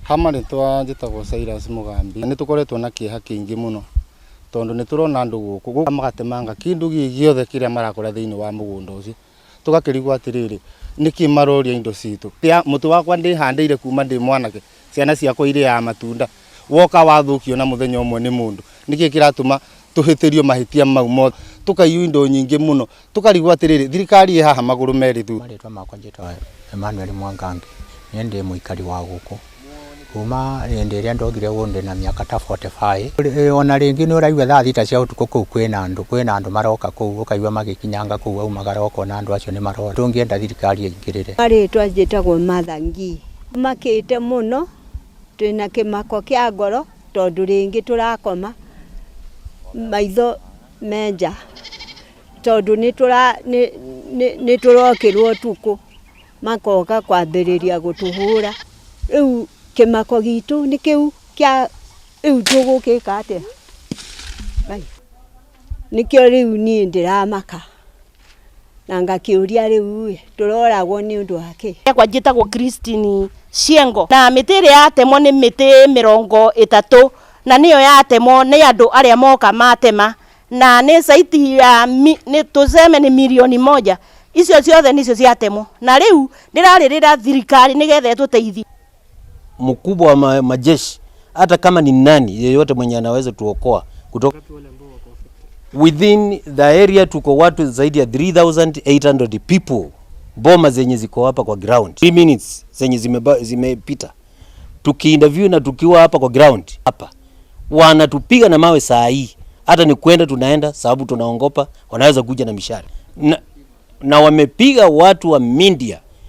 Ha marĩtwa njĩtagwo Cyrus Mũgambi. Nĩ tũkoretwo na kĩeha kĩingĩ mũno tondũ nĩ tũrona andũ gũkũ gũka magatemanga kĩndũ gĩ gĩothe kĩrĩa marakora thĩinĩ wa mũgũnda ũcio. Tũgakĩrigwo atĩrĩrĩ, nĩkĩ maroria indo citũ? Mũtĩ wakwa ndĩhandĩire kuma ndĩ mwanake, ciana ciakwa irĩaga matunda, woka wathũkio na mũthenya ũmwe nĩ mũndũ. Nĩkĩ kĩratũma tũhĩtĩrio mahĩtia mau mothe? Tũkaiywo indo nyingĩ mũno, tũkarigwo atĩrĩrĩ, thirikari ĩ haha magũrũ merĩ thutha. Marĩtwa makwa njĩtagwo Emmanuel Mwangangi, niĩ ndĩ mũikari wa gũkũ kuma hĩndĩ ĩrĩa ndokire gũkũ ndĩna mĩaka ta 45. Ona rĩngĩ nĩ ũraigua thaa 6 cia ũtukũ kũu kwĩna andũ, kwĩna andũ maroka kũu ũkaigua magĩkinyanga kũu waumagara ũkona andũ acio nĩ marora. Tũngĩenda thirikari ĩingĩrĩre. Marĩtwa njĩtagwo Martha Ngii. Makĩte mũno, twĩna kĩmako kĩa ngoro tondũ rĩngĩ tũrakoma maitho me nja tondũ nĩ tũrokĩrwo ũtukũ makoka kwambĩrĩria gũtũhũra. Rĩu kĩmako gitũ nĩ kĩu kĩa rĩu tũgũgĩka atĩa? Nĩkĩo rĩu niĩ ndĩramaka na ngakĩũria rĩu ĩ, tũroragwo nĩ ũndũ wa kĩ? Yakwa njĩtagwo Christine Ciengo na mĩtĩ ĩrĩa yatemwo nĩ mĩtĩ 30 na nĩyo yatemwo nĩ andũ arĩa moka matema na nĩ site ya nĩ tuseme nĩ 1 milioni, icio ciothe nicio ciatemwo na rĩu ndĩrarĩrĩra thirikari nĩgetha ĩtũteithie. Mkubwa wa majeshi hata kama ni nani yeyote mwenye anaweza tuokoa kutoka within the area. Tuko watu zaidi ya 3800 people, boma zenye ziko hapa kwa ground. 3 minutes zenye zimepita tukiinterview na tukiwa hapa kwa ground hapa, wanatupiga na mawe saa hii. Hata ni kwenda tunaenda sababu tunaongopa wanaweza kuja na mishale na wamepiga watu wa media.